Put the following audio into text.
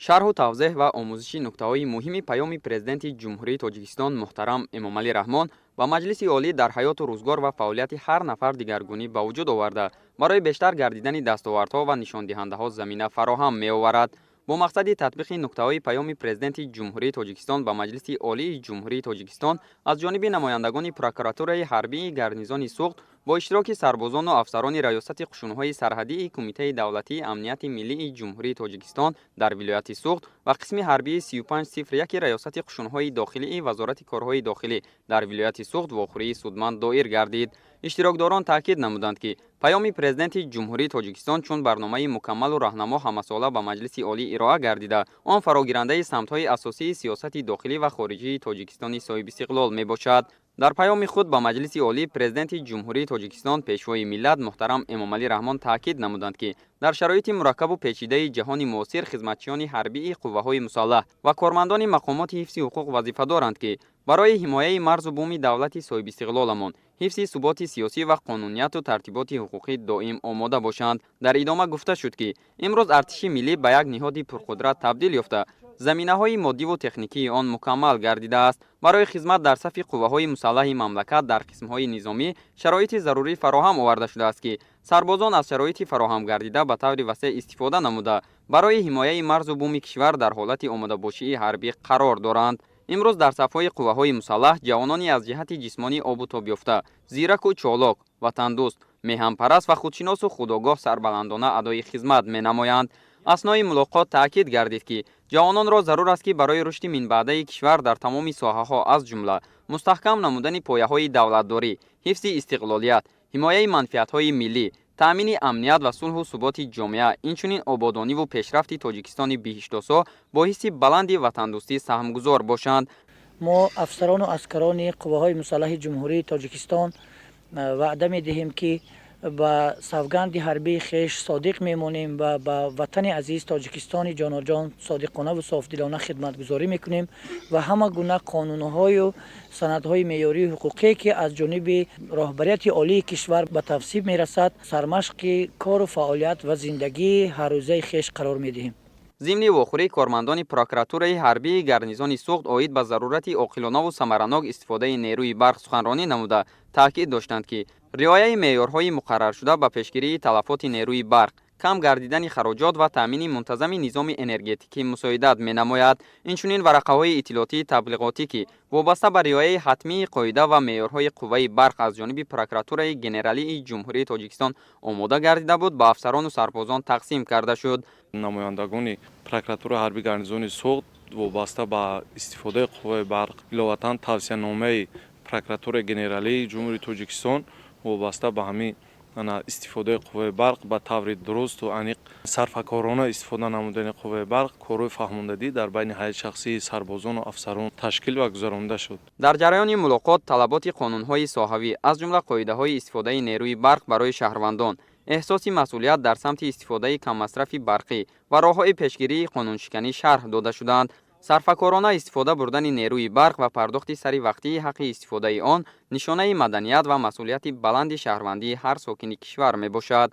Шарҳу тавзеҳ ва омӯзиши нуктаҳои муҳими Паёми Президенти Ҷумҳурии Тоҷикистон муҳтарам Эмомалӣ Раҳмон ба Маҷлиси Олӣ дар ҳаёту рӯзгор ва фаъолияти ҳар нафар дигаргунӣ ба вуҷуд оварда, барои бештар гардидани дастовардҳо ва нишондиҳандаҳо замина фароҳам меоварад. Бо мақсади татбиқи нуктаҳои Паёми Президенти Ҷумҳурии Тоҷикистон ба Маҷлиси Олии Ҷумҳурии Тоҷикистон аз ҷониби намояндагони Прокуратураи ҳарбии гарнизони Суғд бо иштироки сарбозону афсарони Раёсати қушунҳои сарҳадии Кумитаи давлатии амнияти миллии Ҷумҳурии Тоҷикистон дар вилояти Суғд ва қисми ҳарбии 3501 Раёсати қушунҳои дохилии Вазорати корҳои дохилӣ дар вилояти Суғд вохӯрии судманд доир гардид. Иштирокдорон таъкид намуданд, ки Паёми Президенти Ҷумҳурии Тоҷикистон чун барномаи мукаммалу раҳнамо ҳамасола ба Маҷлиси Олӣ ироа гардида, он фарогирандаи самтҳои асосии сиёсати дохилӣ ва хориҷии Тоҷикистони соҳибистиқлол мебошад. Дар паёми худ ба Маҷлиси Олӣ Президенти Ҷумҳурии Тоҷикистон, Пешвои миллат муҳтарам Эмомалӣ Раҳмон таъкид намуданд, ки дар шароити мураккабу печидаи ҷаҳони муосир хизматчиёни ҳарбии қувваҳои мусаллаҳ ва кормандони мақомоти ҳифзи ҳуқуқ вазифа доранд, ки барои ҳимояи марзу буми давлати соҳибистиқлоламон, ҳифзи суботи сиёсӣ ва қонунияту тартиботи ҳуқуқӣ доим омода бошанд. Дар идома гуфта шуд, ки имрӯз артиши миллӣ ба як ниҳоди пурқудрат табдил ёфта, заминаҳои моддиву техникии он мукаммал гардидааст. Барои хизмат дар сафи қувваҳои мусаллаҳи мамлакат дар қисмҳои низомӣ шароити зарурӣ фароҳам оварда шудааст, ки сарбозон аз шароити фароҳам гардида ба таври васеъ истифода намуда, барои ҳимояи марзу буми кишвар дар ҳолати омодабошии ҳарбӣ қарор доранд. Имрӯз дар сафҳои қувваҳои мусаллаҳ ҷавонони аз ҷиҳати ҷисмонӣ обу тоб ёфта, зираку чолок, ватандӯст, меҳанпараст ва худшиносу худогоҳ сарбаландона адои хизмат менамоянд. Аснои мулоқот таъкид гардид, ки ҷавононро зарур аст, ки барои рушди минбаъдаи кишвар дар тамоми соҳаҳо, аз ҷумла мустаҳкам намудани пояҳои давлатдорӣ, ҳифзи истиқлолият, ҳимояи манфиатҳои миллӣ, таъмини амният ва сулҳу суботи ҷомеа, инчунин ободониву пешрафти Тоҷикистони биҳиштосо бо ҳисси баланди ватандӯстӣ саҳмгузор бошанд. Мо, афсарону аскарони қувваҳои мусаллаҳи Ҷумҳурии Тоҷикистон, ваъда медиҳем, ки ба савганди ҳарбии хеш содиқ мемонем ва ба ватани азиз Тоҷикистони ҷоноҷон содиқона ву софдилона хидматгузорӣ мекунем ва ҳама гуна қонунҳою санадҳои меъёрии ҳуқуқие, ки аз ҷониби роҳбарияти олии кишвар ба тавсиб мерасад, сармашқи кору фаъолият ва зиндагии ҳаррӯзаи хеш қарор медиҳем. Зимни вохӯрӣ кормандони Прокуратураи ҳарбии гарнизони Суғд оид ба зарурати оқилонаву самаранок истифодаи нерӯи барқ суханронӣ намуда, таъкид доштанд, ки риояи меъёрҳои муқарраршуда ба пешгирии талафоти нерӯи барқ, кам гардидани хароҷот ва таъмини мунтазами низоми энергетикӣ мусоидат менамояд. Инчунин варақаҳои иттилоотии таблиғотӣ, ки вобаста ба риояи ҳатмии қоида ва меъёрҳои қувваи барқ аз ҷониби Прокуратураи Генералии Ҷумҳурии Тоҷикистон омода гардида буд, ба афсарону сарбозон тақсим карда шуд. Намояндагони Прокуратураи ҳарбии гарнизони Суғд вобаста ба истифодаи қувваи барқ, иловатан тавсияномаи Прокуратураи Генералии Ҷумҳурии Тоҷикистон вобаста ба ҳамин истифодаи қувваи барқ ба таври дурусту аниқ, сарфакорона истифода намудани қувваи барқ, корҳои фаҳмондадӣ дар байни ҳайати шахсии сарбозону афсарон ташкил ва гузаронида шуд. Дар ҷараёни мулоқот талаботи қонунҳои соҳавӣ, аз ҷумла қоидаҳои истифодаи нерӯи барқ барои шаҳрвандон, эҳсоси масъулият дар самти истифодаи каммасрафи барқӣ ва роҳҳои пешгирии қонуншиканӣ шарҳ дода шуданд. Сарфакорона истифода бурдани нерӯи барқ ва пардохти сари вақтии ҳаққи истифодаи он нишонаи маданият ва масъулияти баланди шаҳрвандии ҳар сокини кишвар мебошад.